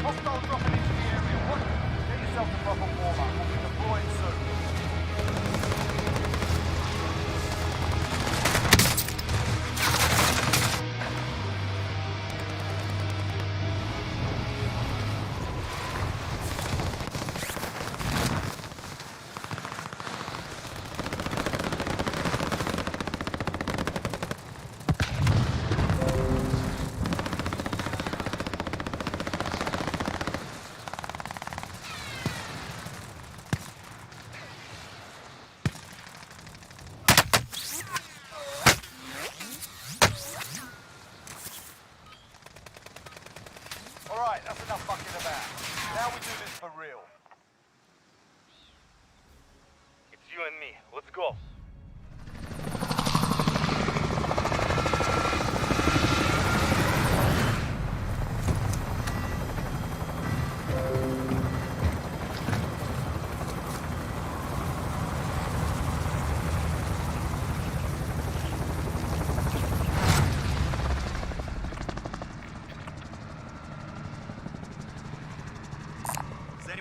Hostile dropping into the area. What? Get yourself the proper warm-up. We'll be deploying soon. Alright, that's enough fucking about. Now we do this for real. It's you and me. Let's go.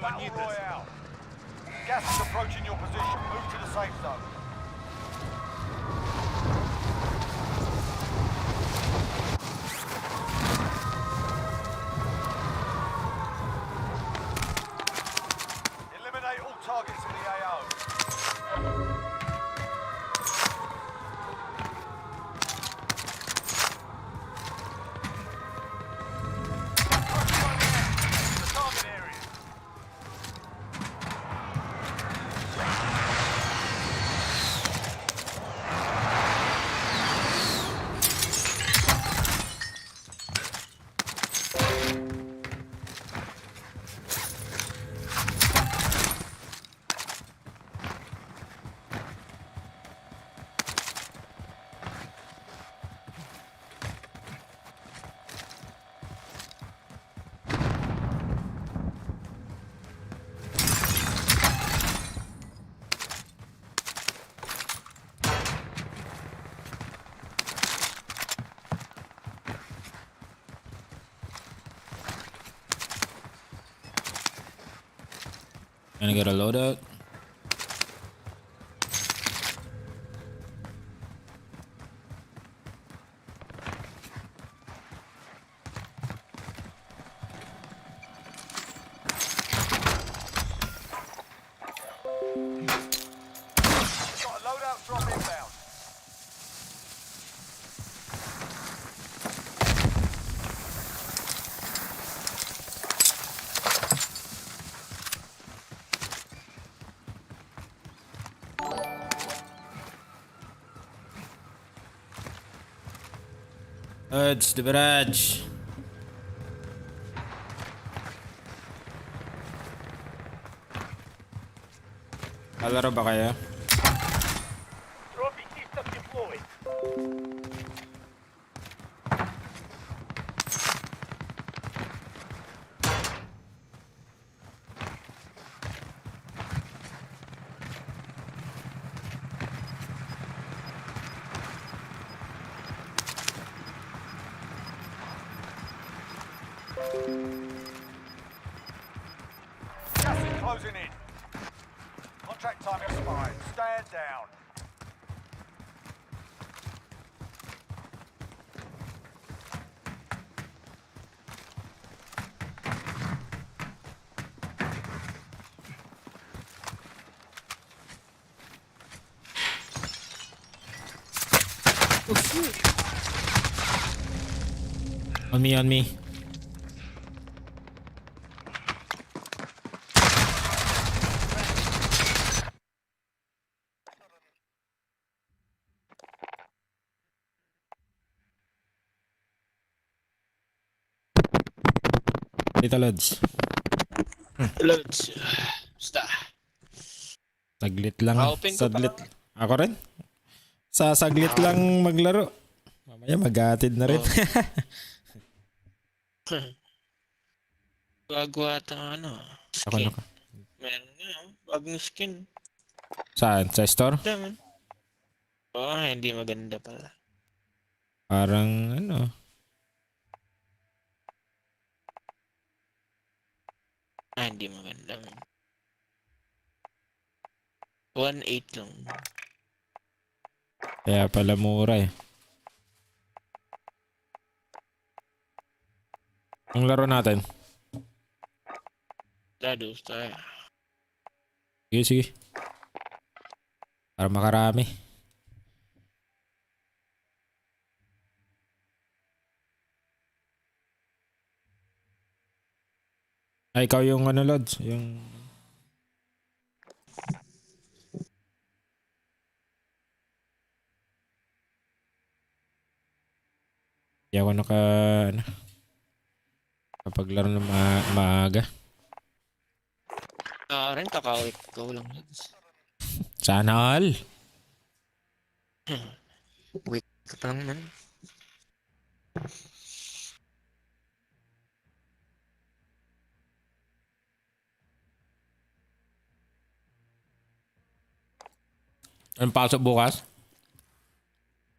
Battle Royale. Gas is approaching your position. Move to the safe zone. Eliminate all targets in the AO. The target area. Gonna get a loadout. Got a loadout drop inbound. It's the barrage. Kalaro ba kaya? Trophy system deployed. Gas is closing in. Contract time expired. Stand down. On me, on me. Dito, Lods. Loads. Basta. Saglit lang. Open ko Saglit. Ako rin? Sa saglit lang maglaro. Mamaya mag-aatid na rin. Oh. Bago ata ano. Ako Skin. na ka. Meron nga. Bagong skin. Saan? Sa store? Daman. Oo, hindi maganda pala. Parang ano. Hindi maganda. 1.8 lang. Kaya pala mura eh. Ang laro natin. Dados tayo. Sige, sige. Para makarami. Ay, ikaw yung ano, Lods? Yung... Hindi ako naka... Ano, kapaglaro ng maaga. Rin, kakawit ko lang. Sana all. Wait ka pa lang man. Anong pasok bukas?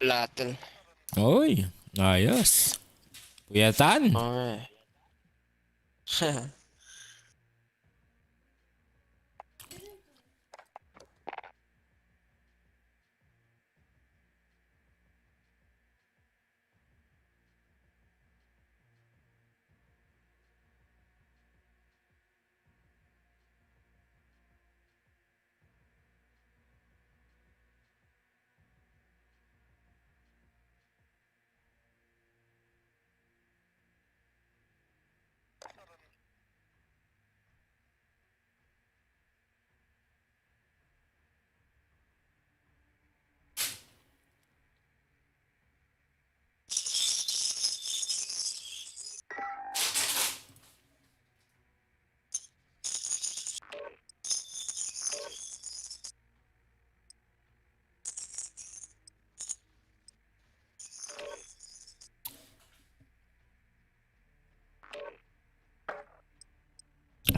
Latel. Oy, ayos. Puyatan. Okay.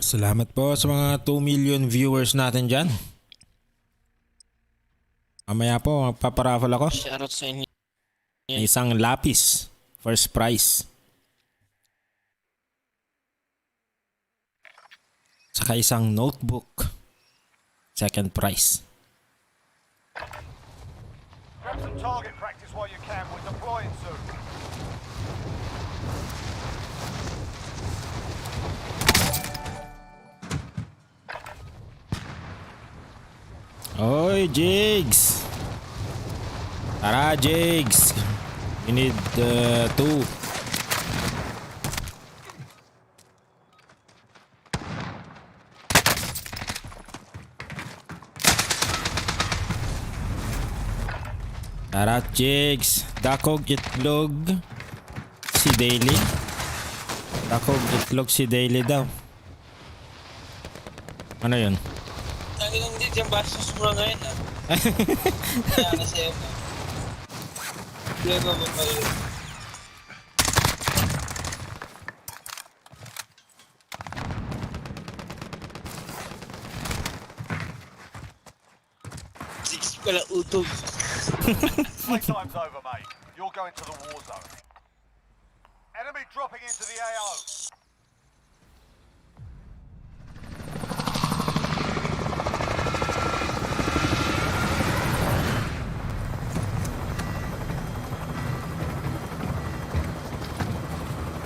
Salamat po sa mga 2 million viewers natin dyan. Mamaya po, magpaparaffle ako. Shoutout sa inyo. May isang lapis. First prize. Saka isang notebook. Second prize. Grab some target practice while you can. We're deploying soon. Oy, Jigs! Tara, Jigs! We need 2. Tara, Jigs! Dakog itlog si Daily. Dakog itlog si Daily daw. Ano yun? Lagi lang din yung bastos mo ngayon. Kaya na sa'yo. Kaya ba ba yun? Six pala utog. Playtime's over, mate. You're going to the war zone. Enemy dropping into the AO.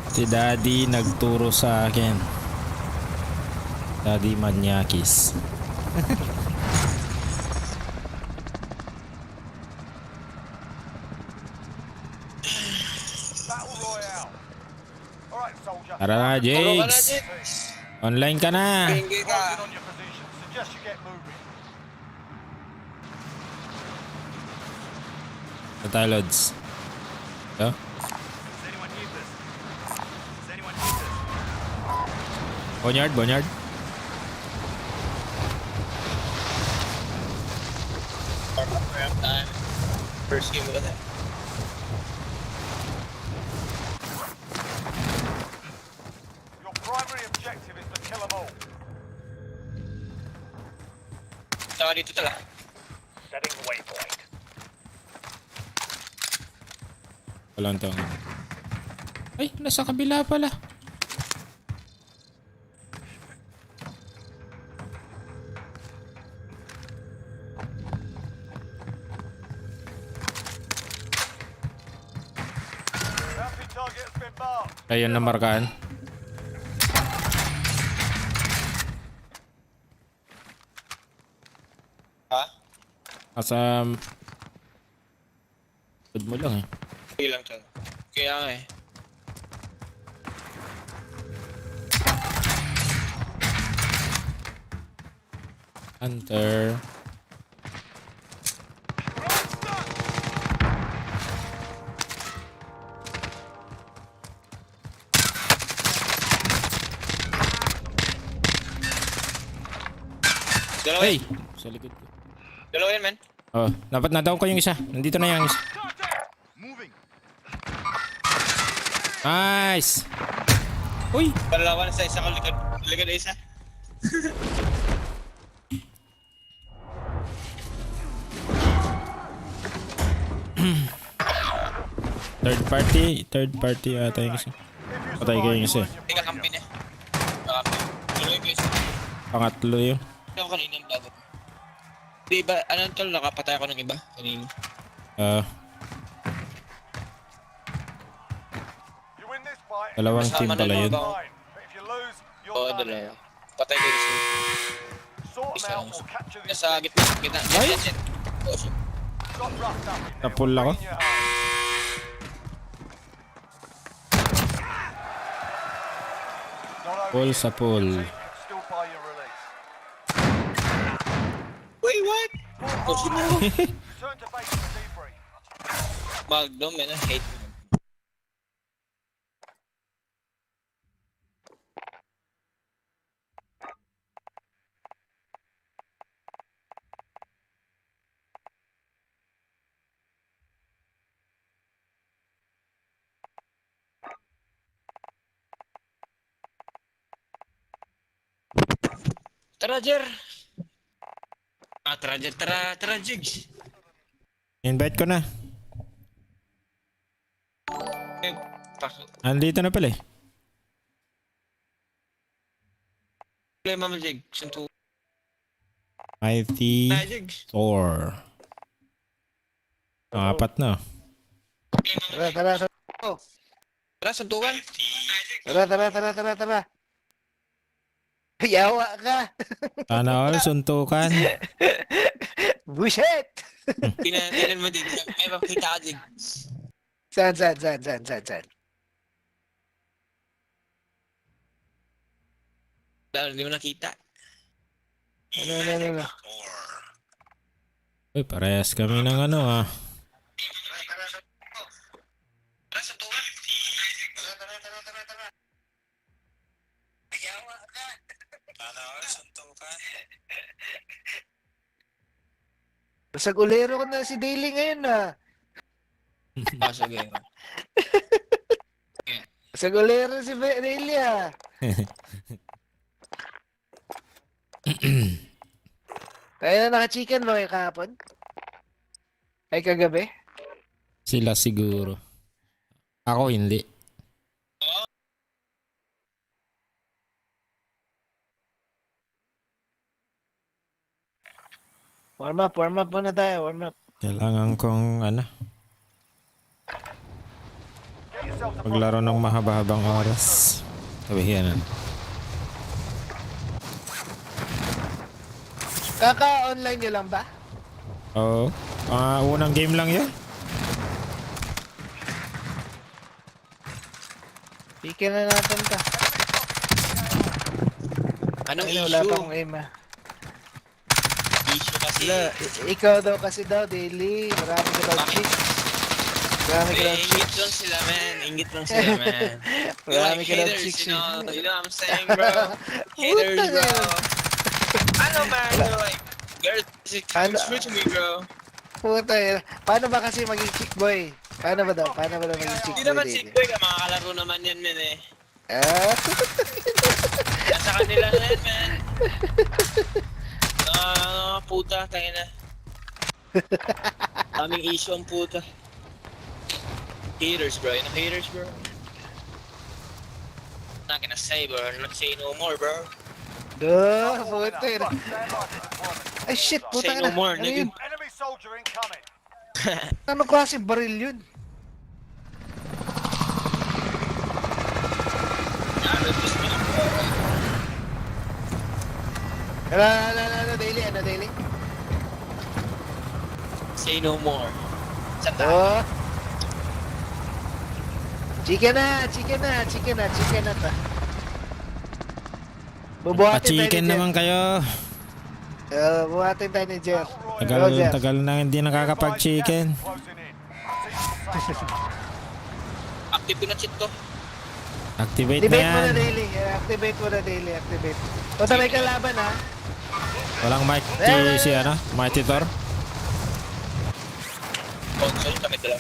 Si Daddy nagturo sa akin. Daddy Manyakis. Battle Royale. All right, soldier. Tara na, Jigs. Online ka na. Pingi ka. Closing on your position. Suggest you get moving. Sa tayo, Lods. Ito? Does anyone need this? Does anyone need this? Boneyard, Boneyard. First game of that. Dalawa dito tala. Setting waypoint. Walang tong. Ay, nasa kabila pala. Bounty target has been marked. Ayun na markaan. Ha? Asam. Good mo lang eh. Sige lang tala. Kaya nga eh. Hunter. Dalawa Ay! yan. Sa likod ko. Dalawa yan, man. Oh, dapat na-down ko yung isa. Nandito na yung isa. Moving. Nice! Uy! Dalawa na sa isa ko likod. Likod na isa. Third party ata yung isa. Patay ko yung isa. Teka, kampi na. Kampi. Tuloy ko isa. Pangatlo yun. Ano ko kanina yung bago? Di ba, ano tol, nakapatay ako ng iba kanina. You win this fight. Dalawang team Kasama na pala yung yun. mga- Fine. But if you lose, you're Oo, done. dalawa. Patay ko isa. Sort Isa them out lang. or capture this. Nasa gitna. Gitna. Ay! Jet. Oh, shit. Got roughed up in there. Napul ako. Bring your home. Not over Pull yet. sa pull. Team can still buy your release. Wait, what? Oh, shit. Return to base for debrief. Magnum, man. I hate him. Tara, Jer. Tara, Jer. Tara, Jigs. Invite ko na. Eh, pasok. Andito na pala eh. Play, Mama Jig. Sunto. Mighty Tara, Jigs. Thor. Apat na. Play, Mama Jig. Tara, suntukan. Tara. Yawa ka. Sana all suntukan. Buset. Tinan mo din. May makita ka, Jig. Saan? Dahil hindi mo nakita. Ano. Uy, parehas kami ng ano ah. Tara, suntukan. Sana all suntukan. Sagulero ko na si Daily ngayon ah. Sige. Sagulero si Daily ah. Tayo na naka-chicken mo kayo kahapon? Ay kagabi? Sila siguro. Ako hindi. Warm up muna tayo, warm up. Kailangan kong ano, Get yourself to maglaro ng mahaba-habang oras. Sabihin na. Kaka-online nyo lang ba? Oo. Unang game lang yun. Pikin na natin ka. Anong Ay, wala issue? pang aim ah. Issue kasi. Wala, ikaw daw kasi Daily. Marami ka daw Bakit? chicks. Marami ka daw Ingit chicks. lang sila, man. Ingit lang sila, man. Marami ka daw haters, chicks. you know what I'm saying, bro? Haters, Puta bro. na. Ano, man? They're like, girls, Ano? switch to me, bro. Puta yun. Paano ba kasi maging chick boy? Paano ba daw maging chick Hindi boy, naman Daily? si Boy ka, makakalaro naman yan, man, eh. Ah? Nasa kanila na yan, man. No, Puta, tayo na. Aming issue ang puta. Haters, bro. Yun ang haters, bro. Not gonna say, bro. Not say no more, bro. Duh, puta yun. Stand by for deployment. Ay shit, puta Say no na. more, Ano nigga. yun? Enemy soldier incoming. Ano klaseng baril yun? Ano, daily, ano, daily? Say no more. Sa tayo. Oh. Chicken na ta. Bubuhatin tayo Pa-chicken ni Jeff. naman kayo. Bubuhatin tayo ni Jeff. Tagal, Jeff. tagal na hindi nakakapag-chicken. Closing in. Proceed to the safe zone. Active ko na cheat ko. Activate na Activate mo na yan. daily. Activate mo na daily. Activate. Punta may kalaban ha. Walang mic si ano, Mighty Thor. Console kami dala.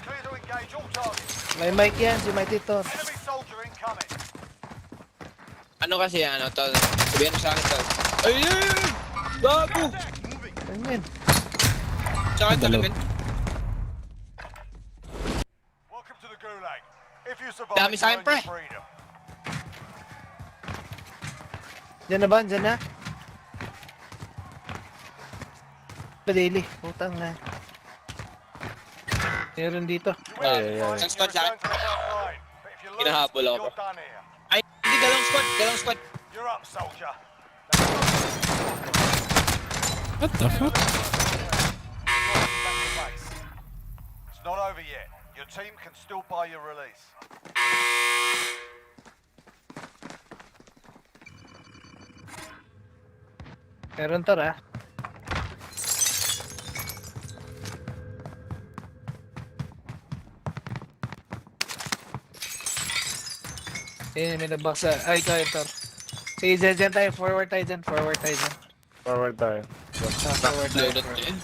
Clear to engage all targets. May mic yan, si Mighty Thor. Enemy soldier incoming. Ano kasi ano, tol? Sabihan mo sa akin, tol. Ayun! Bago! Ano yun? Sa akin, tol. Dalaw. men. Welcome to the Gulag. If you survive, Dami sa akin, you earn pre. your freedom. Diyan na ba? Diyan na? Daily. Putang na. Meron dito. Isang squad sa akin. Hinahabol ako, bro. You're done here. Ay, hindi, dalawang squad. Dalawang squad. You're up, soldier. What the fuck? Back to base. It's not over yet. Your team can still buy your release. Meron to ha. May nabak sa... Ay, ikaw ito. Sige, dyan tayo. Forward tayo dyan. Forward tayo. Forward tayo. Loaded to yun.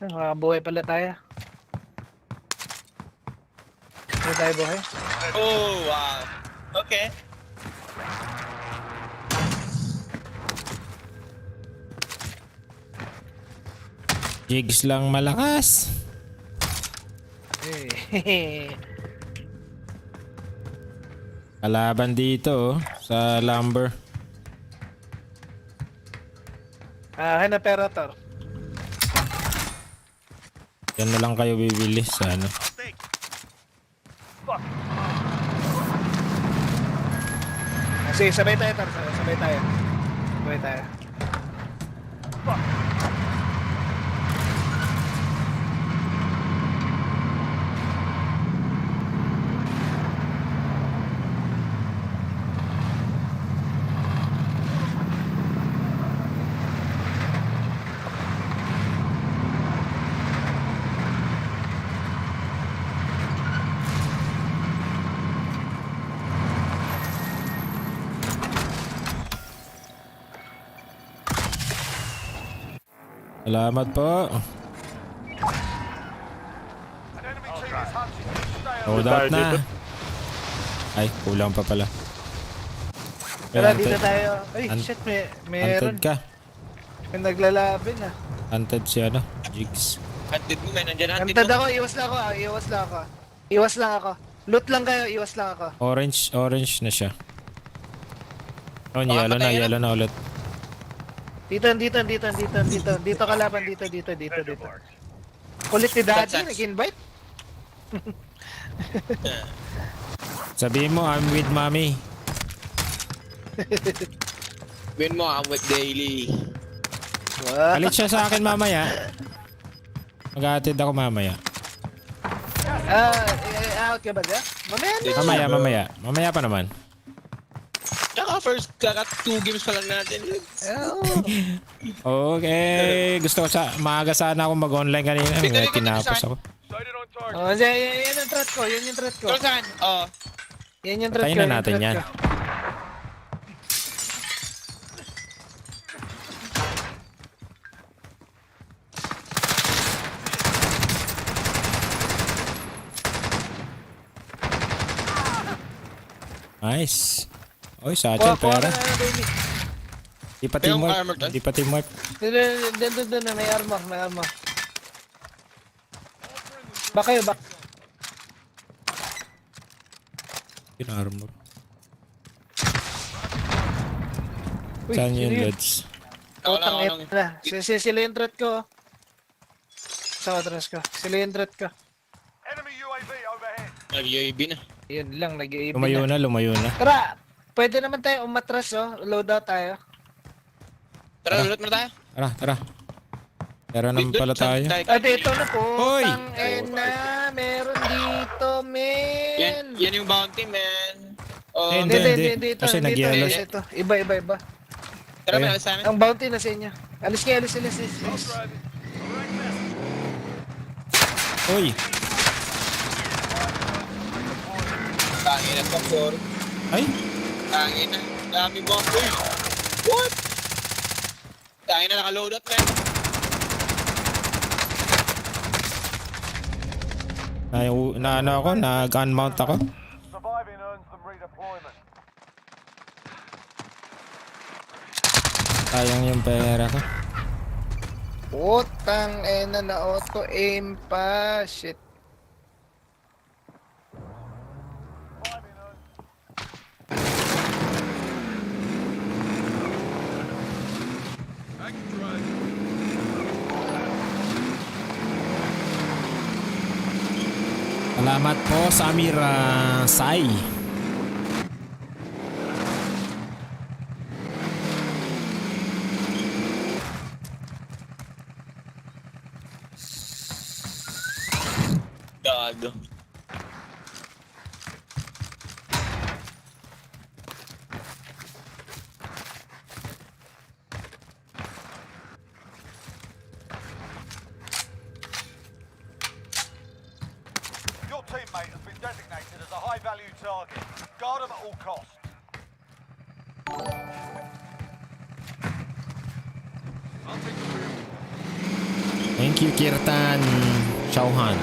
Makabuhay pala tayo. Hindi tayo buhay. Oh, wow. Okay. Jigs lang malakas. Kalaban dito oh, sa lumber. Akin na pera to. Yan na lang kayo bibili sa ano. Sige, sabay tayo, Tar. Sabay tayo. Sabay tayo. Salamat po. An enemy team is hunting you. Stay Hold alert. out na. Ay, kulang pa pala. Tara, Hunted. dito tayo. Ay, An- shit, meron. Hunted ka. May naglalabin ah. Hunted si ano, Jigs. Hunted mo, men. Nandiyan hunted Antad mo. ako, iwas lang ako. Iwas lang ako. Loot lang kayo, iwas lang ako. Orange na siya. Oh, Baka yellow na, patayin na. yellow na ulit. Dito. Dito kalaban, dito. Kulit ni Daddy, That's- nag-invite. Sabihin mo, I'm with mommy. Win mo, I'm with daily. What? Palit siya sa akin mamaya. Mag-aatid ako mamaya. Out ka ba dyan? Mamaya na. Mamaya. Mamaya pa naman. Tsaka first, kaka 2 games pa lang natin. Okay. Gusto ko maaga sana ako mag-online kanina. May tinapos ako. Oh, yan yung threat ko. Yan yung threat ko. Pero saan? Oo. Yan yung threat ko. Patayin na yung natin threat yan. ko. Nice. Oy, satchel, Kuha pera. ka na Bailey. Di pa Yung teamwork. armor doon? Di pa teamwork. Doon na, may armor, may armor. Back kayo, back. Yung armor. Uy, Saan sino yung yun? loads? Utang Ako lang. na. Sila yung threat ko. Sa atras ko. Sila yung threat ko. Enemy UAV overhead. Nag-UAV na. Yun lang, nag-iibig Lumayo na. na, lumayo na. Tara, pwede naman tayo umatras, oh. Loadout tayo. Tara, lulot mo na tayo. Tara, tara. Tara naman pala tayo. Ah, dito na po. Hoy! Tang-ena, meron dito, men. Yan yung bounty, man. Oh, Hindi. Dito. Kasi dito, nag-yellow. Ito. Iba. tara, Ayun. may alas sa amin. Ang bounty na sa inyo. Alis kayo, alis. Uy! Tangin na, sponsor. Ay! Tangin na. Dami bounty. What? Tangin na, naka-load up, man. Ano ako? Nag-gun mount ako. Surviving earns them redeployment. Sayang yung pera ko. Putang ena na auto aim pa. Shit. Surviving earns Salamat po, Samira Sai. Gago. Your teammate has been designated as a high-value target. Guard them at all costs. Thank you, Kirtan Chauhan.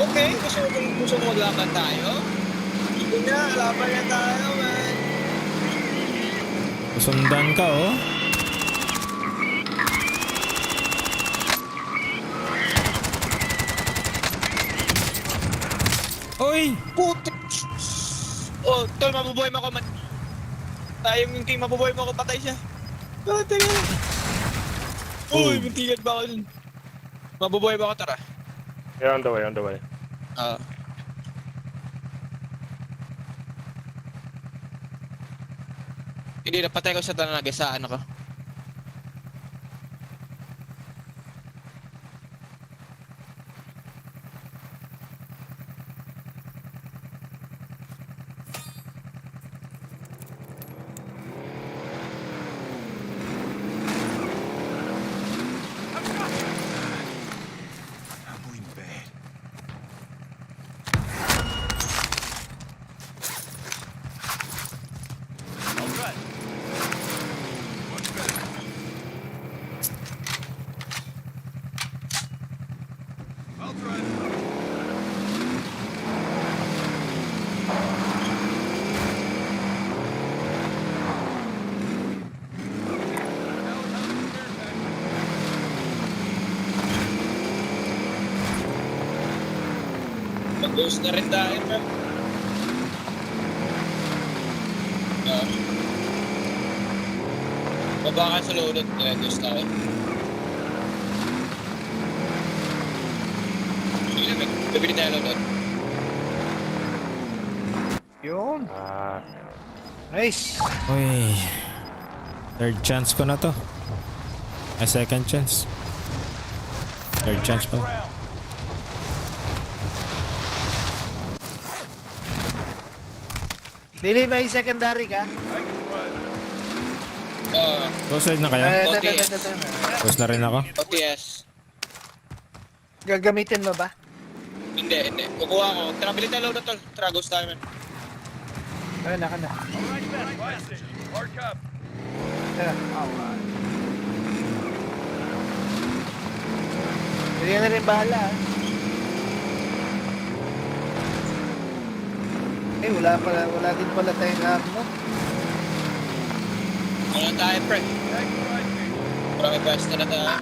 Okay, gusto mo maglaban tayo? Sige na, laban na tayo, man. Sundan ka, oh. Uy! Putik! Oh, tol, mabubuhay mo ako, man. Tayo yung team, mabubuhay mo ako, patay siya. Ah, teka. Uy, muntilan ba ako dun? Mabubuhay ba ako, tara? Yeah, on the way. Hindi, napatay ko sa tanong nagasaan ako. Ghost na rin tayo, bro. Baba ka sa loaded. Kaya ghost tayo. Sige na, bibili tayo loaded. Yun. Ah, Nice. Uy. Third chance ko na to. Ay, second chance. Third chance pa. Dili, may secondary ka? Close na kaya? Ito. Close na rin ako. OTS. Gagamitin mo ba? Hindi. Kukuha ko. Tara, bili tayo loaded, tol. Tara, ghost tayo, man. Ayun, naka na. Mark up. Tara. Hindi na rin bahala, ah. Wala din pala tayong armo. Ano tayo, pre? Marami best na tayo.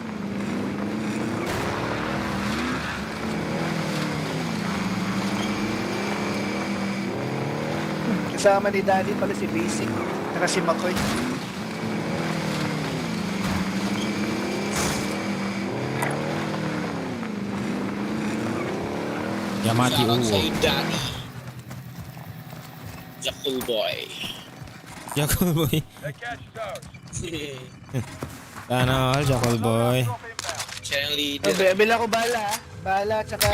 Kasama ni Daddy pala si Basic. Saka si McCoy. Yamati Shoutout Uwo. sa'yo, Daddy. Jakul boy. Jackal boy. That cash is ours. Sana all, Jackal boy. Drop inbound. Siya yung Oh, leader. bila ko bala, ah. Bala, tsaka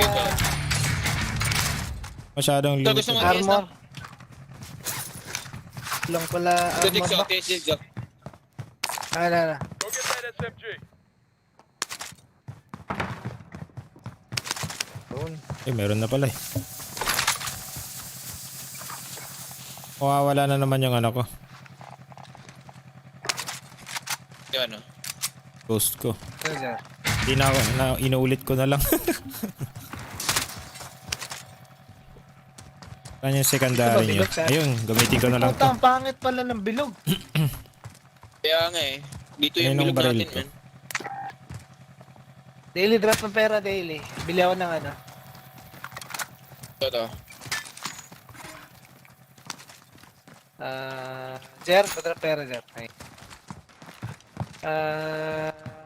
Masyadong Ito, loot. gusto mo armor. Lang pala Ito, armor Dixon. box. Dixon. Na. Go get that SMG. Doon. Eh, meron na pala eh. Mawawala na naman yung ano ko. Yung ano? Ghost ko. Tara. Hindi na ako, inuulit ko na lang. Saan yung secondary niya? Bilog, sir? Ayun, gamitin ko na lang to. Puta, ang pangit pala ng bilog. Kaya nga eh. Dito yung Ayun ang bilog baril natin, ko. man. Daily drop ng pera, daily. Bili ako ng ano. Ito. Jer, padrop pera, Jer. Ay.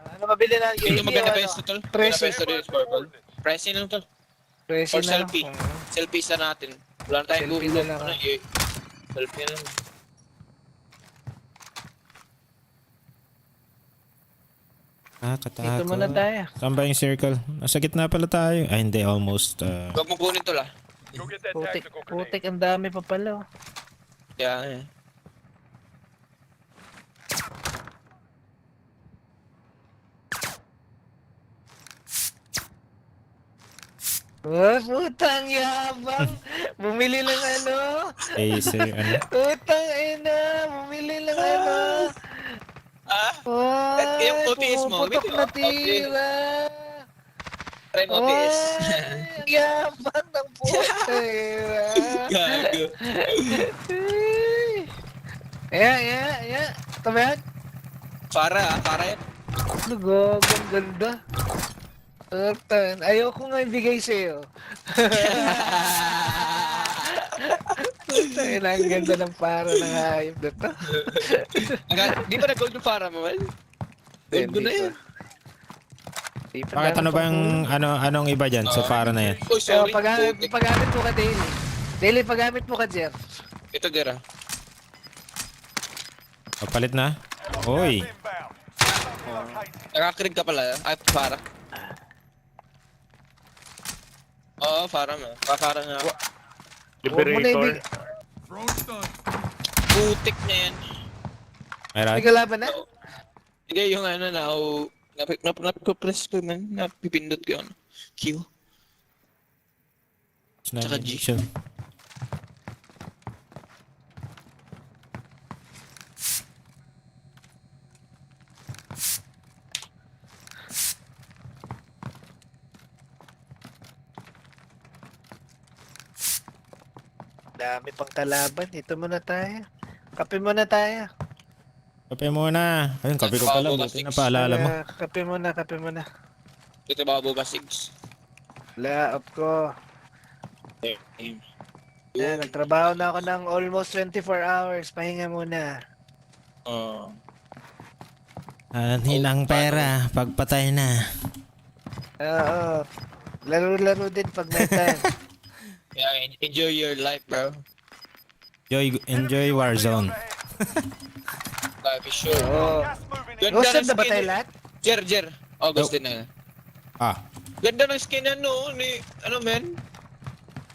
Ano mabili na? Ito maganda pa yung tol. Press. Maganda pa yung purple. Pricing lang tol. Pressing Or na lang. selfie. Selfie sa natin. Wala na tayong Selfie Google. na lang, Ano, ah. eh. Selfie na lang. Katakot. Dito muna tayo. Saan ba yung circle? Nasa gitna pala tayo. Ay, hindi. Almost. Huwag mo kunin tol ah. Go get that Putik, tactical grenade. putik, ang dami pa pala. Oh. Kaya nga eh. Oh, putang yabang. Bumili lang ano. Acer, ano? Putang ina, bumili lang ano. Ah? What? Yung OTS mo, Pumuputok may na OTS. tira. Try mo OTS. Ang yabang ng putira. Gago. Yeah. Ito ba yan? Para yan. Lugog, ang ganda. Turtan, ayoko nga ibigay sa'yo. Turtan, ang ganda ng para ng hayop na to. Di ba na-gold yung para mo, man? Gold ko na yan. Bakit ano ba yung anong iba dyan sa para na yan? Oh, So, sorry. paggamit mo ka daily. Daily, paggamit mo ka, Jer. Ito, Dira. Papalit na? Hoy! Inbound. Located. Nakakirig ka pala. Ay, para. Oo, para mo. Para nga. Huwag mo na Liberator. Putik na yan. Ay, May Rad. kalaban na? Hindi, yung ano na, napag-press ko man, napipindot ko yun. Q. Tsaka G. Chill. Dami pang kalaban. Ito muna tayo. Kape muna tayo. Kape muna. Ayun, kape ko pala. Buti na paalala mo. Kape muna. Ito ba bukas 6? Wala, off ko. Nagtrabaho na ako ng almost 24 hours. Pahinga muna. Oh. Anhin ang pera, pagpatay na. Oo. Laro-laro din pag may time. Yeah, enjoy your life, bro. Enjoy Warzone. Life is short. Oo. Gas moving in. Ganda Ghosted ng na ba skin tayo ni- lahat? Jer. August din na. Ah, Ganda ng skin ni, men?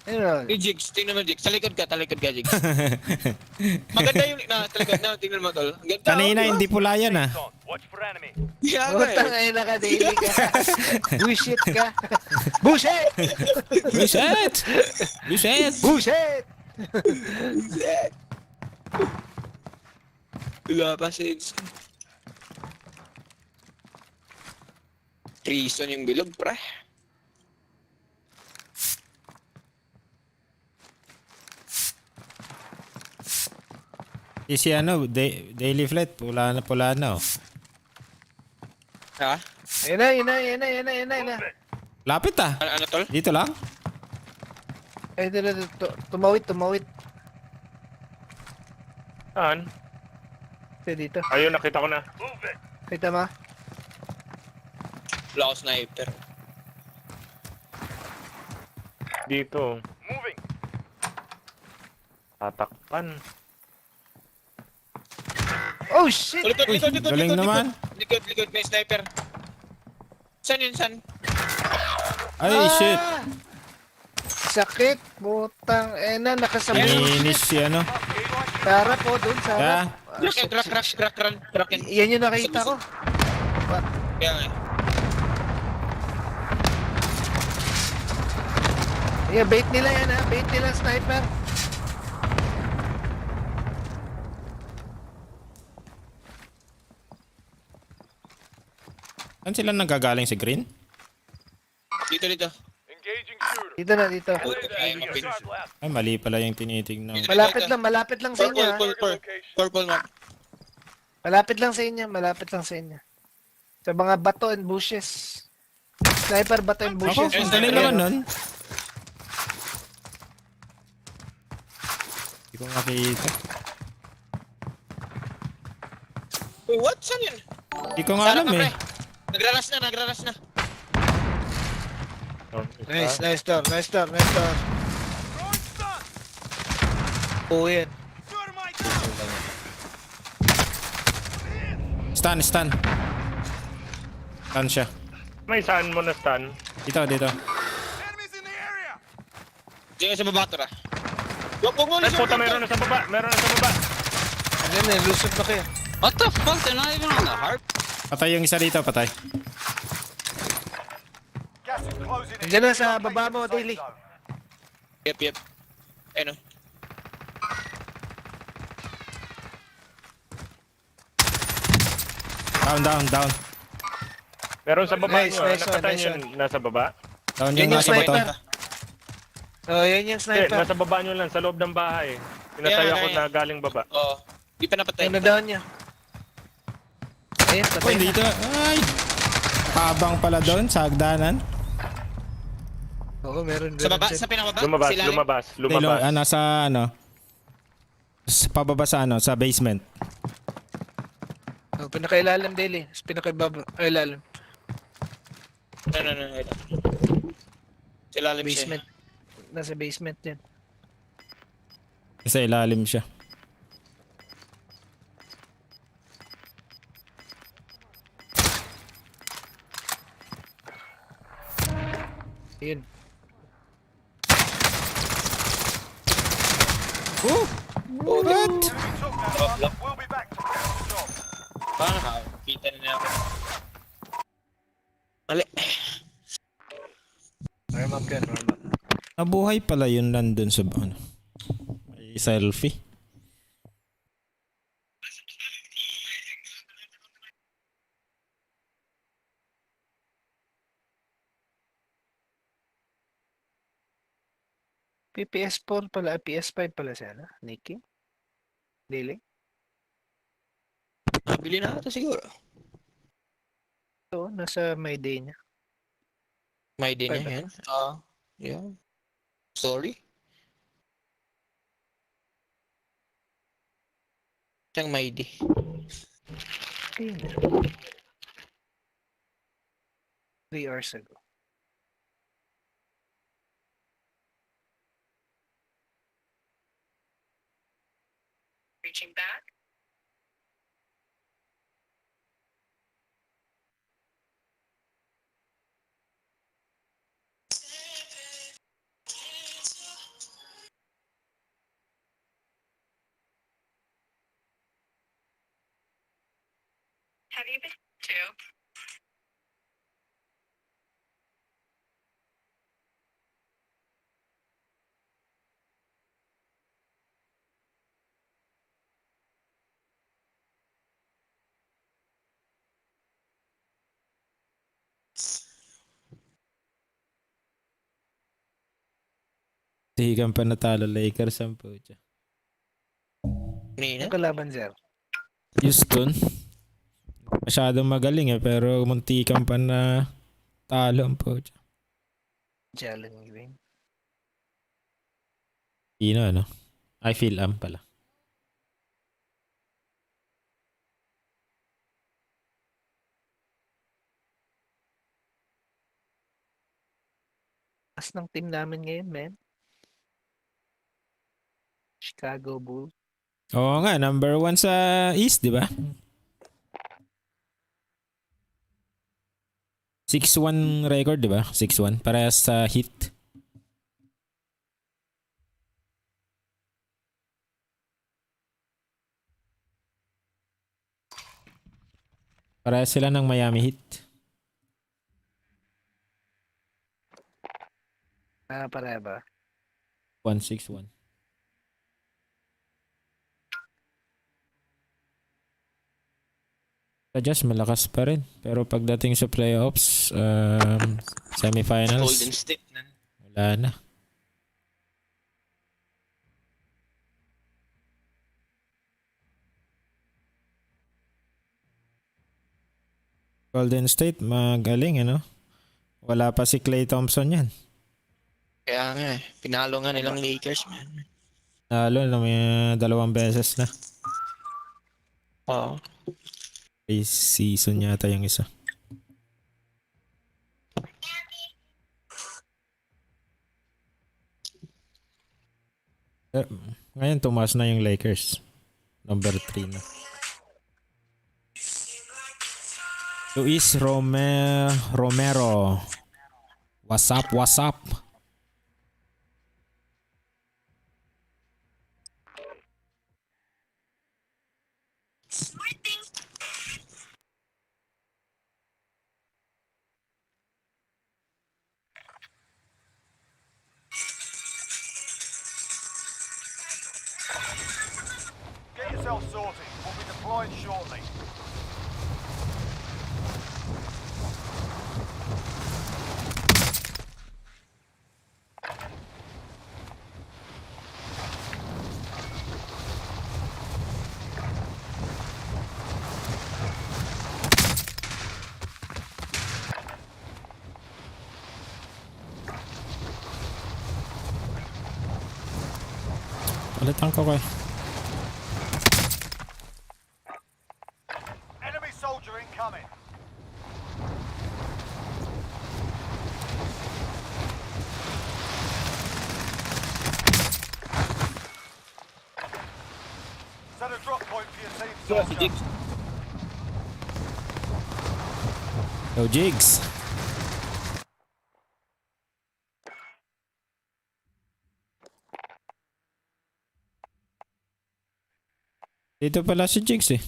Ano? Ni Jigs, tingnan mo Jigs. Talikod ka, Jigs. Maganda yung, talikod na, tingnan mo tol. Ang ganda. kanina hindi pula yan ah. On. Watch for enemy. Yeah, Utang ay naka-daily ka. Bullshit ka. Bullshit! Reset! Reset! Bullshit! Wala pa si Jigs. Treason yung bilog, pre. Si daily flat, pula na oh. Ha? Ayun na. Lapit ah. Ano tol? Dito lang. Ay, tumawid. Saan? Dito. Ayun, nakita ko na. Move it. Kita mo? Wala ako sniper. Dito. Moving. Tatakpan. Oh, shit! Likod. galing naman. Likod, may sniper. San yun, san? Ay, shit. Sakit. Butang. Nakasabot. Finish si ano. Sarap po dun, sarap. Crack. Yan yung nakita ko. Kaya nga. Yeah, bait nila yan ha. Bait nila sniper. Saan sila nagagaling si Green? Dito. Engaging shooter. Dito. Ay, mapin. Shot left. Ay, mali pala yung tinitignan. Malapit lang sa inyo ha. Purple map. Malapit lang sa inyo. Sa mga bato and bushes. Sniper, bato and Ako, bushes. ang galing naman nun. Hindi ko makita. Wait, what? Saan yun? Hindi ko nga alam eh. Nagraras na. Oh, Nice door. Throwing stun. Oo yan. Dynamite down. Stun. Stun siya. May saan mo na stun? Dito. Enemies in the area. Diyan sa baba, tara. Wag mo Ay, puta, meron na sa baba. Ano na, lusot na kayo. What the fuck? They're not even on the harp. Patay yung isa dito, patay. Gas is closing in. Nandiyan na sa baba mo, Safe Daily. zone. Yep. Ano? Down. Meron sa baba Nice, nyo. nice Nakatay one, nice yun. Nasa baba? Down Yan yung yung nasa bato. sniper. Oh, yan yung Hindi, sniper. nasa baba nyo lang. Sa loob ng bahay. Pinatay Kaya, ako kaya. na galing baba. Oo. Di pa napatay. Ano down niya? Ayun, patay Uy, na. dito. Ay! Habang pala doon, sa hagdanan. Oo, meron. Sa baba, sa pinababa? Lumabas. Nasa pababa sa sa basement. Oh, pinakailalim, Daily. Pinakailalim. No. Sa ilalim siya. Basement. Nasa basement yan. Sa ilalim siya. Ayun. What? Enemy took that one. We'll be back to finish the job. Paano nakakita na ako? Mali. Warm up. Nabuhay pala yun nandun sa may selfie. PS4 pala, PS5 pala siya, no? Nikki? Daily? Bili na ito siguro. Ito, nasa my day niya. May din Five, yan. Yeah. Sorry? Siyang may di. Ayun. 3 hours ago. Reaching back. Have you been to? Tihigan pa natalo Lakers ang pucha. Kanina? Yung kalaban, sir. Houston. Masyadong magaling pero muntikan pa na talo ang pucha. Challenge game. Ino ano? I feel pala. As ng team namin ngayon, man. Chicago Bulls. Oo nga, number 1 sa East, di ba? 6-1 record, di ba? 6-1. Parehas sa Heat. Parehas sila ng Miami Heat. Pareha ba? 1-6-1. Sa Jazz malakas pa rin. Pero pagdating sa playoffs, semifinals, Golden State na. wala na. Golden State, magaling, ano? Wala pa si Klay Thompson yan. Kaya nga eh. Pinalo nga nilang Lakers, man. Lalo na may 2 beses na. Oo. Season yata yung isa. Ngayon tumaas na yung Lakers. Number 3 na. Luis Romero. What's up, what's up? Get yourself sorted. We'll be deploying shortly. Palitan ko kay. Enemy soldier incoming. Set a drop point for your team, soldier. Yo, Jigs. Dito pala si Jigs eh.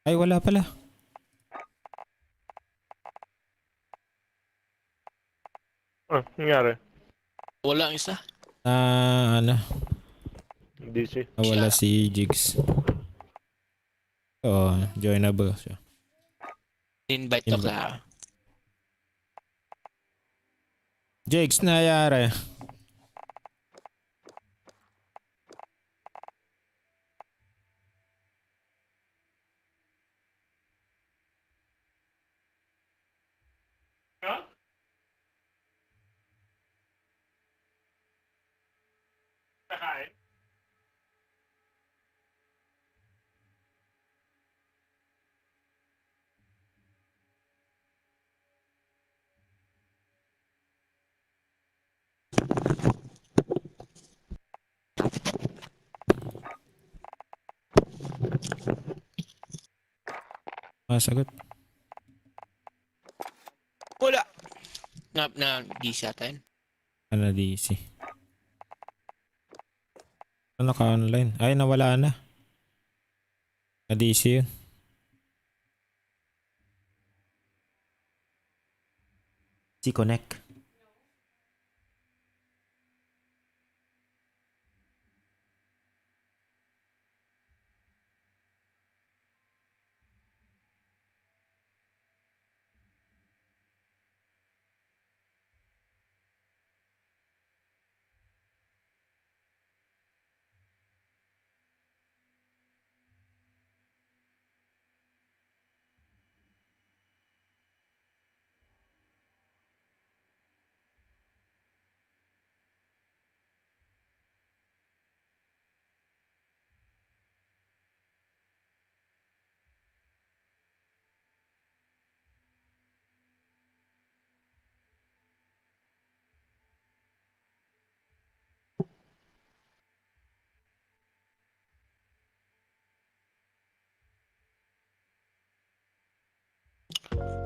Ay, wala pala. Nangyari? Wala ang isa. Ano? DC. Wala si Jigs. Oo, joinable siya. Invite to ka. Jigs, nangyayari. Masagot. Wala. Di sa atin. Ano DC? Ano naka-online? Ay, nawala na. Na DC yun. DC Connect.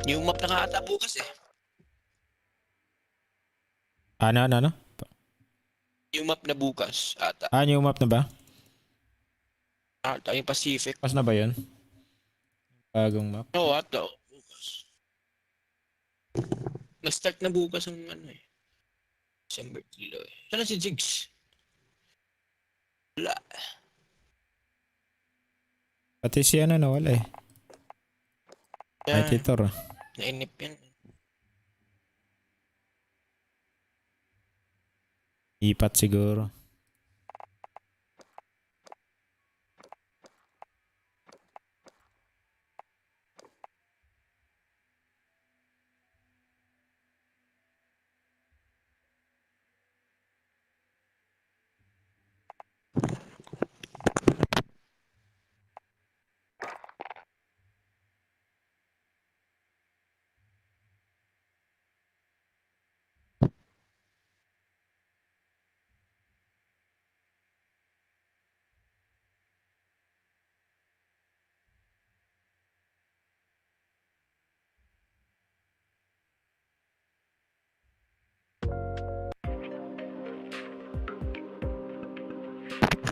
Yung map na nga ata bukas eh. Ano? Yung map na bukas ata. New map na ba? Ata yung Pacific. Pas na ba yun? Bagong map. Oo, ata. Bukas. Nag-start na bukas ang ano eh. December 3 eh. Sana si Jigs? Wala. Pati si ano nawala eh. Ay, Yan. titor. Nainip yan. Ipat siguro.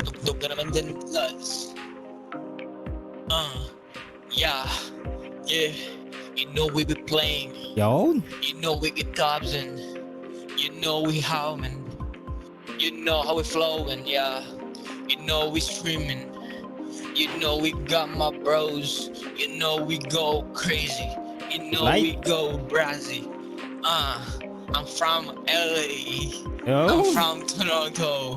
Tugtog ka naman dyan, lads. Yeah. You know we be playing. Yun. You know we get dubs and you know we howling. You know how we flowing, yeah. You know we streaming. You know we got my bros. You know we go crazy. You know we go brazy. I'm from LA. I'm Yo. from Toronto.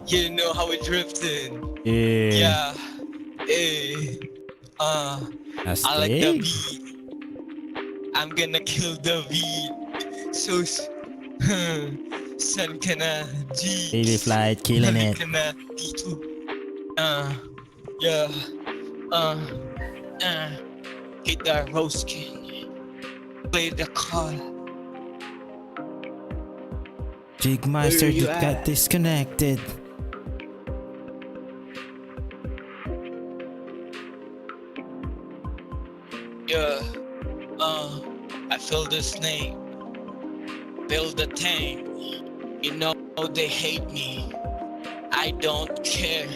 You know how we drifting. Yeah. Yeah. I like the Astig. beat. I'm gonna kill the beat. So, san ka na, G. Daily flight, killing it. Ka na, dito. Yeah. Hit the roast king. Play the call. Jigmaster Where you that got at? disconnected. Yeah. I feel the snake. Build the tank. You know they hate me. I don't care.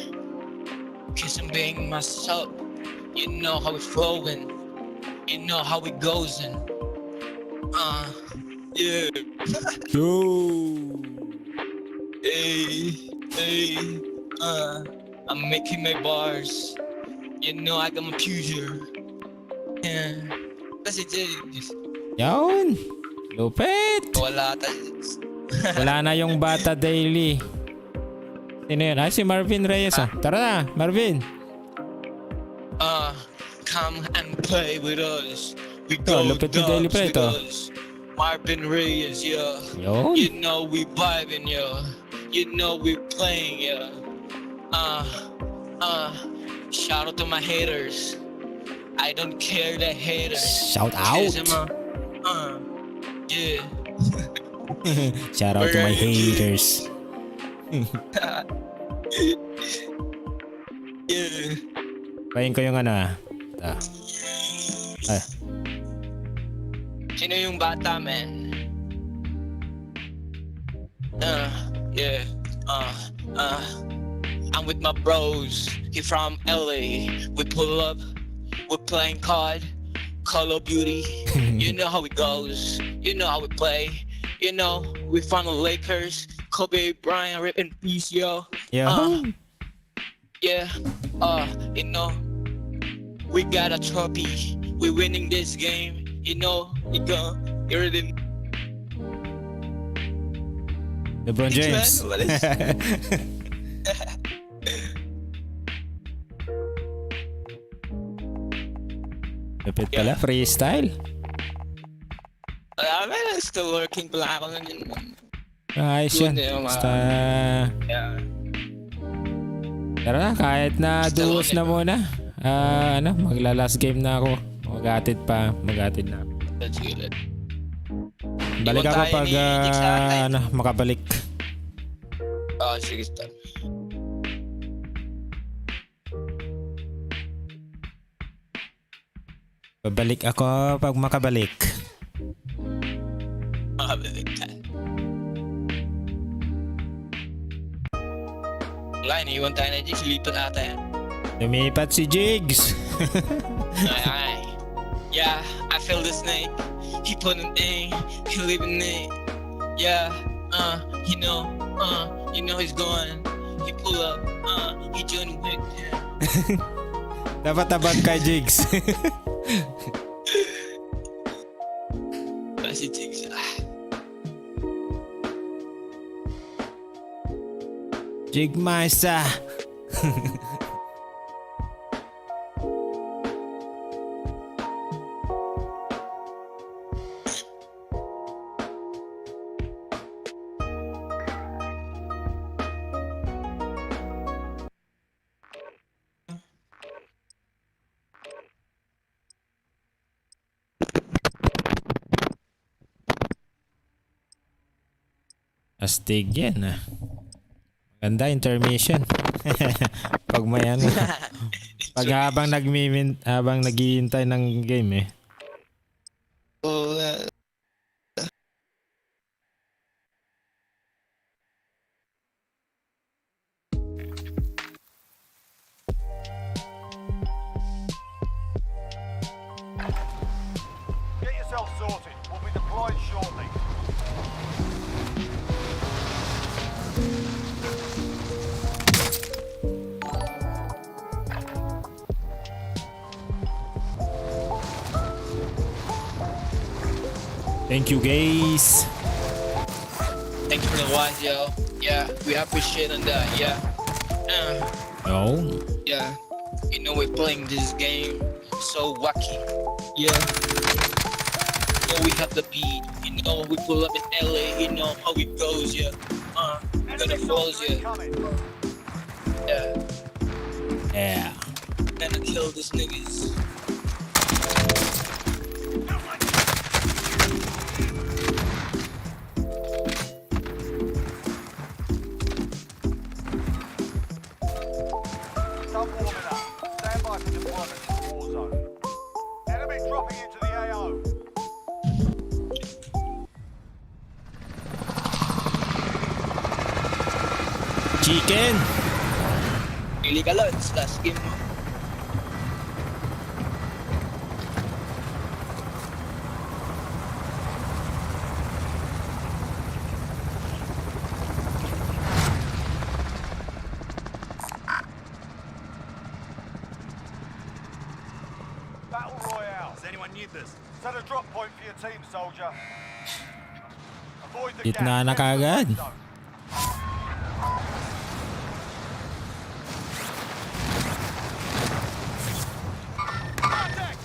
Cause I'm being myself. You know how it's flowing. You know how it goes in. Yeah. Yo. Hey, I'm making my bars. You know I got my future. Yeah. Kasi Yun. Lupit. wala tayo. Wala na yung bata daily. Sino yun? Ay, si Marvin Reyes ah. Tara na, Marvin. Come and play with us. We Oh, go lupit ni dubs Daily Play with to. us. Marvin Reyes, yeah. Yun. You know we vibing, yeah. You know we playing, yeah. Shout out to my haters. I don't care the haters. Shout out. Yeah. Shout out to my haters. Yeah. Pahin ko yung ano ah. Sino yung bata, man? Yeah. I'm with my bros. He from LA. We pull up. We're playing COD. Call of Duty. You know how it goes. You know how we play. You know, we from the Lakers. Kobe Bryant, rip in peace, yo. Yeah. Yeah. You know, we got a trophy. We winning this game. You know, you're the LeBron James. Lapit pala, freestyle. Man, still working pala ako nun yun. Ayos yan. Basta... Tara na, kahit na duos na muna. Magla-last game na ako. Magatid na ako. That's good. Balik ako pag makabalik. Sige, stop. Babalik ako pag makabalik. Makabalik ka. Wala, iniwan tayo na Jigs. Lipat ata yan. Lumipat si Jigs. Ay. Yeah, I feel the snake. He put an thing. He living it. Yeah, you know he's going. He pull up. He joined with him. Dapat tabag kay Jigs. Si Jigs. Jigmeister. Astig yan ah. Ganda intermission. Pag may ano. Pag habang naghihintay ng game eh. Oh, Get yourself sorted. We'll be deployed shortly. Thank you guys. thank you for the watch, yo. Yeah, we appreciate on that. Yeah. Oh. Yeah. You know we're playing this game so wacky. Yeah. You know we have the beat. You know we pull up in LA. You know how it goes. Yeah. Gonna falls. Yeah. Coming. Yeah. Yeah. Gonna kill these niggas. Stop warming up. Stand by for deployment to the war zone. Enemy dropping into the AO. Chicken. Pili ka lang. Last game mo. Battle Royale. Does anyone need this? Set a drop point for your team, soldier. Avoid the Gitna na gap. Get to the kaagad. red zone. Contact!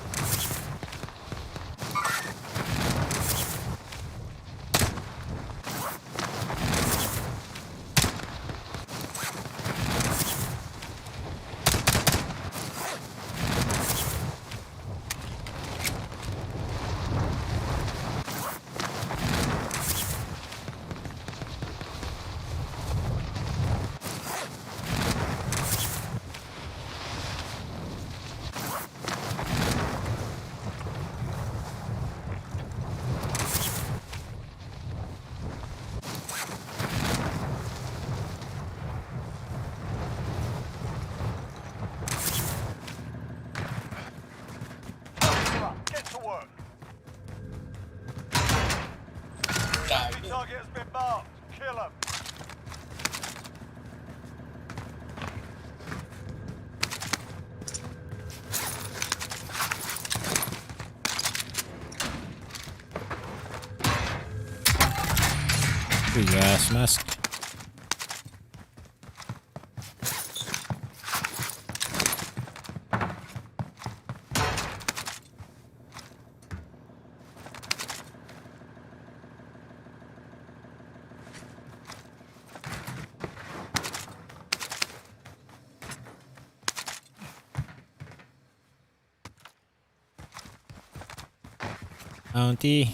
Enemy target has been marked. Kill them. Uy, gas mask. Bounty.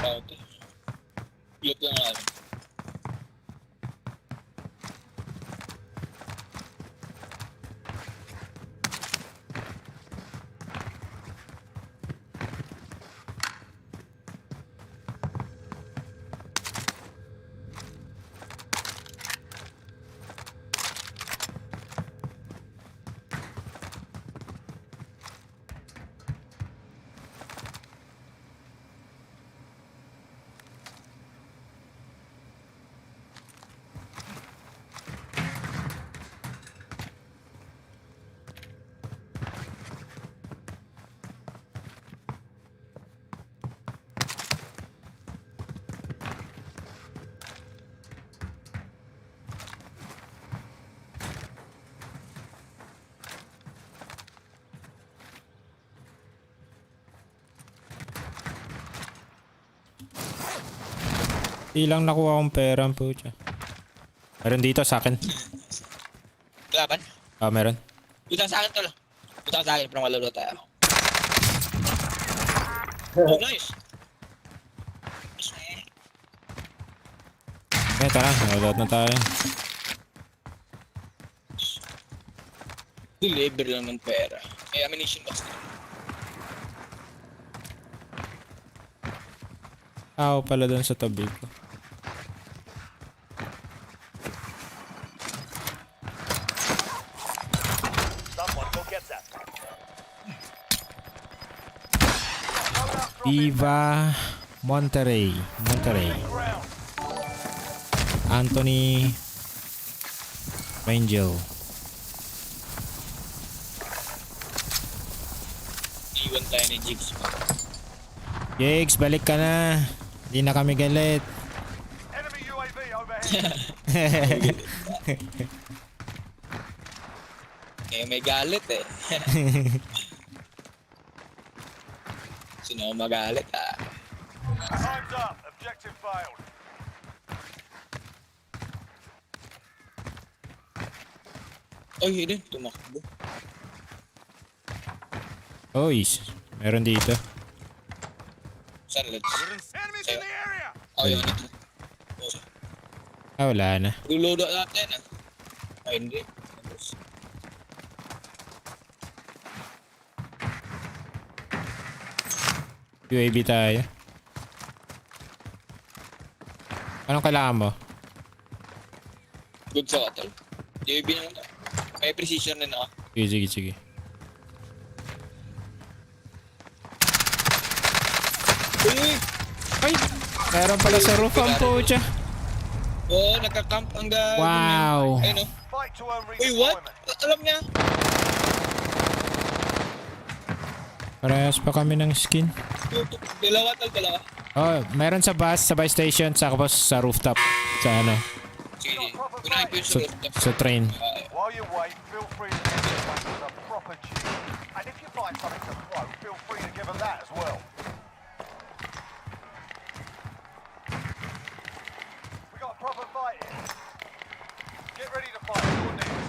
Okay. Loot lang natin. Ilang nakuha akong pera ang pucha. Meron dito sa akin. Kalaban? Meron. Utang sa akin tol. Utang sa akin, parang malulot tayo. Oh, nice. Tara, nalulot na tayo. Deliver lang ng pera. May ammunition box na. Tao pala doon sa tabi ko. Someone go get that. Viva Monterrey. Ground. Anthony Rangel. Iwan tayo ni Jigs. Jigs, balik ka na. Hindi na kami galit. Enemy UAV overhead. Eh, may galit eh. Sino magalit ah? Time's up. Objective failed. Oy, hindi. Tumakbo. Oy, meron dito. Saan let's? Enemies in the area. Oh, yun. Ito. Wala na. Reload natin ah. Ay, hindi. UAV tayo. Anong kailangan mo? Good sa hotel. UAV naman to. May precision na ako. Sige. Uy! Ay! Meron pala sa roof ang pucha. Oo, nagka-camp ang gagawin. Wow. Ayun o. Fight to earn Uy, what? redeployment. Alam niya? Parehas pa kami ng skin. Dalawa tal pala. Oh, meron sa bus, sa buy station, sa tapos sa rooftop. Sa ano? Sige. Unahin ko yung Sa, rooftop. sa train. While you wait, feel free to give this one a proper chew. And if you find something to throw, feel free to give them that as well. We got a proper fight here. Get ready to fight your needs.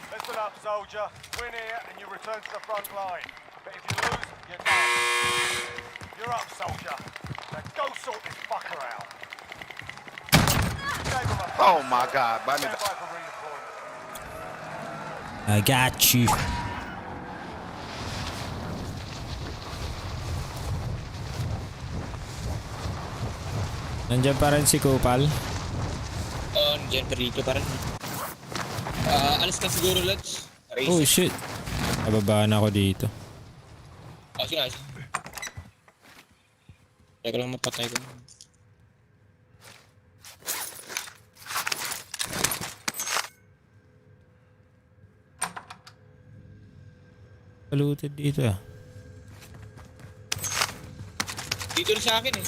Listen up, soldier. Win here and you return to the front line. But if you lose, you're done. You're up, soldier. Now go sort this fucker out. Oh my God, buy me Stand the by for redeployment. I got you. Nandiyan pa rin si Kupal. Nandiyan pa rito pa rin. Alis ka siguro, lads. Oh Race. shit. Nababaan ako dito. Sige. Teka lang mapatay ko. Saluted dito ah. Dito rin sa akin eh.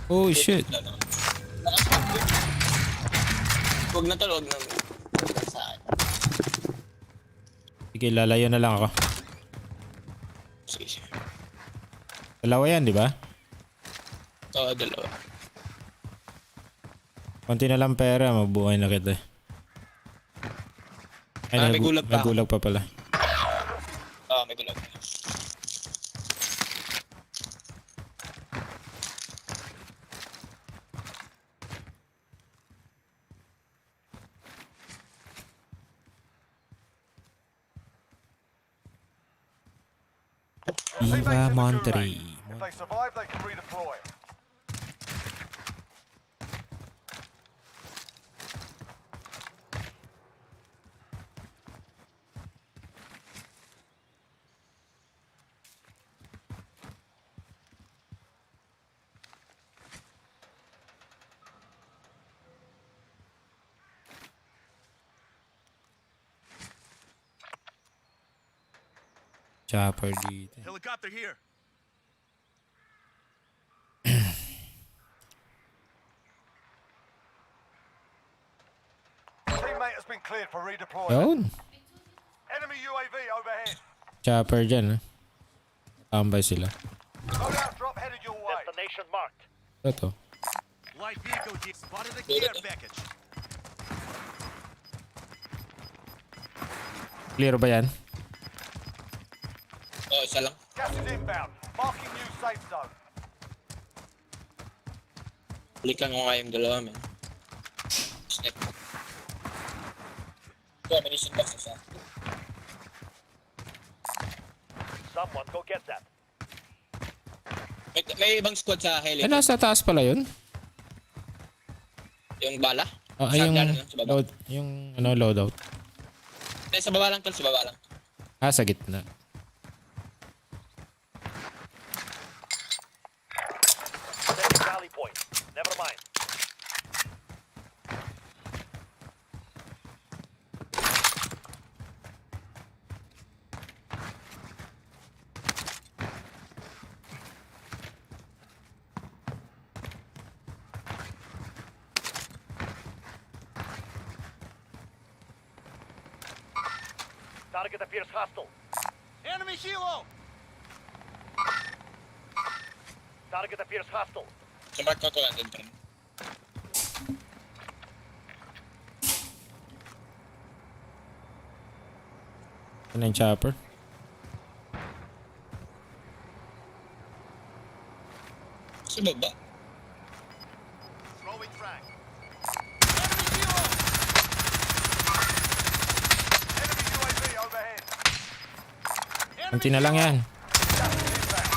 Oh shit. Huwag na talo, huwag na. Sa akin. Sige, lalayo na lang ako. Sige. Dalawa yan, di ba? Oo, dalawa. Konti na lang pera, mabuhay na kita. Ay, may gulag pa ako. gulag pa pala. Oo, may gulag. Viva Monterey. If they survive, they can redeploy. Chopper dito. Helicopter here. Teammate has been cleared for redeployment. Yun. Enemy UAV overhead. Chopper dyan ah. Tambay sila. Loadout drop headed your way. Destination marked. Ito. Light vehicle spotted a care package. Clear ba yan? Oo, isa lang. Gas is inbound. Marking new safe zone. Balikan ko nga yung dalawa, man. Snap. Ito, ammunition box isa. Someone go get that. May ibang squad sa heli. Ay, nasa taas pala yun? Yung bala. Ah, Sa yung dala lang, sa baba. load, yung ano, loadout. Sa baba lang, tol. Sa baba lang. Ah, sa gitna. Setting rally point. Never mind. Target appears hostile. Enemy helo! Target appears hostile. Sa mark ko to, andun pa rin. Ano yung chopper? Sa baba. Throwing frag. Enemy UAV overhead. Kunti na lang yan. Gas is inbound.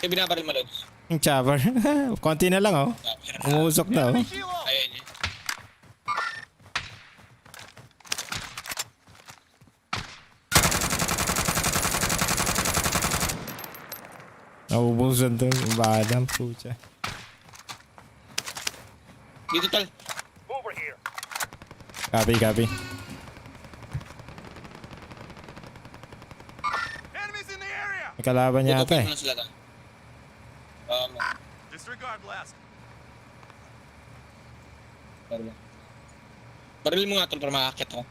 Yung binabaril mo, Lods. Yung chopper. Konti na lang oh. Umusok na oh. Ayun yun. Naubusan to. Yung badang pucha. Dito, tol. Over here. Copy, copy. Enemies in the area. May kalaban yata Tutupin eh. mo na sila, tol. Disregard blast. Baril. Baril mo nga, tol, para makakit ako.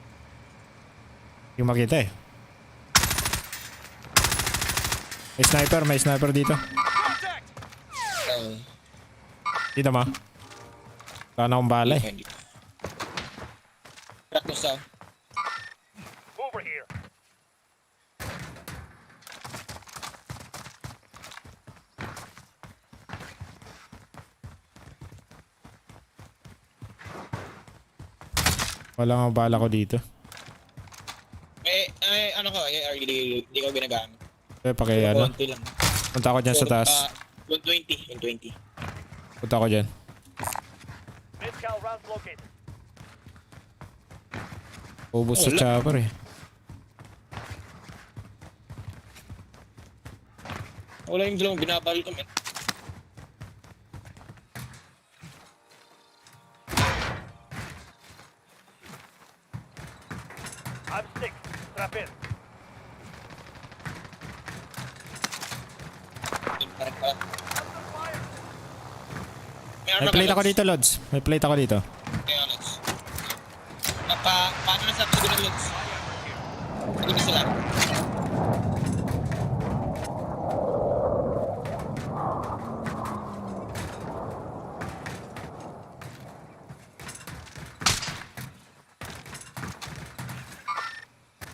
Yung makita eh. May sniper dito. Contact. Dito mo. Wala na akong bala eh. Hindi. Crack mo sa. Over here. Wala nga bala ko dito. Ano ko, hindi ko ginagamit. Paki ano. Konti lang. Punta ako dyan sa taas. 120. Punta ako dyan. Mid-cal rounds located. Ubus sa chopper eh. Wala yung dalawang binabaril ko, men. I'm sick. Strap in. May plate ako dito, Lods. May plate ako dito. Kaya, Lods. Paano na sa tugo ng Lods? Tugo na sila.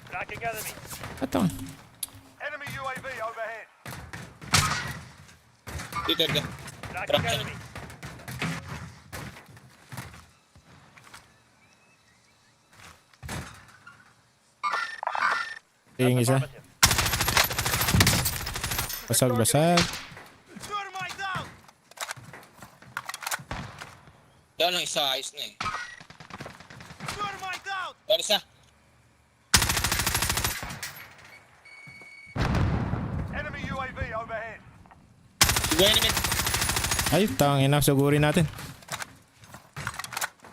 Tracking enemy. Ito. Enemy UAV overhead. Dito, dito. Tracking enemy. Ito yung isa. Basag. Dahil lang isa, ayos na eh. Dahil isa. Enemy UAV overhead. Sige, enemy. Ay, tangin na. Sugurin natin.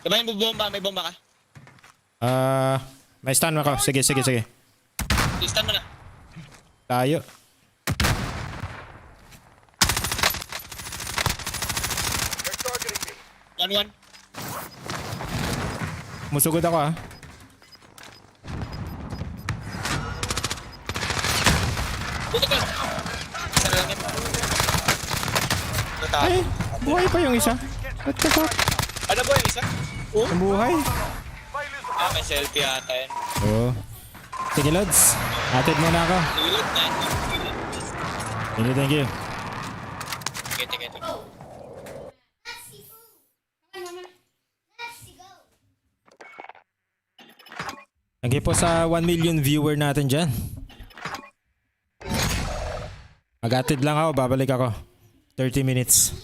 Diba yung bubomba? May bomba ka? May stun ako. Sige. Listan mo na. Tayo. They're targeting me. 1-1. Musugod ako ah. Dito ka. Isa na lang yan. Natapos. Ay, buhay pa yung isa. What the fuck? Ano ba yung isa? Oh? Ang buhay. May selfie ata yan. Oo. Sige, Lods. Atid muna ako. Nilog na. Thank you. Sige. Thank you po sa 1 million viewer natin dyan. Mag-atid lang ako. Babalik ako. 30 minutes.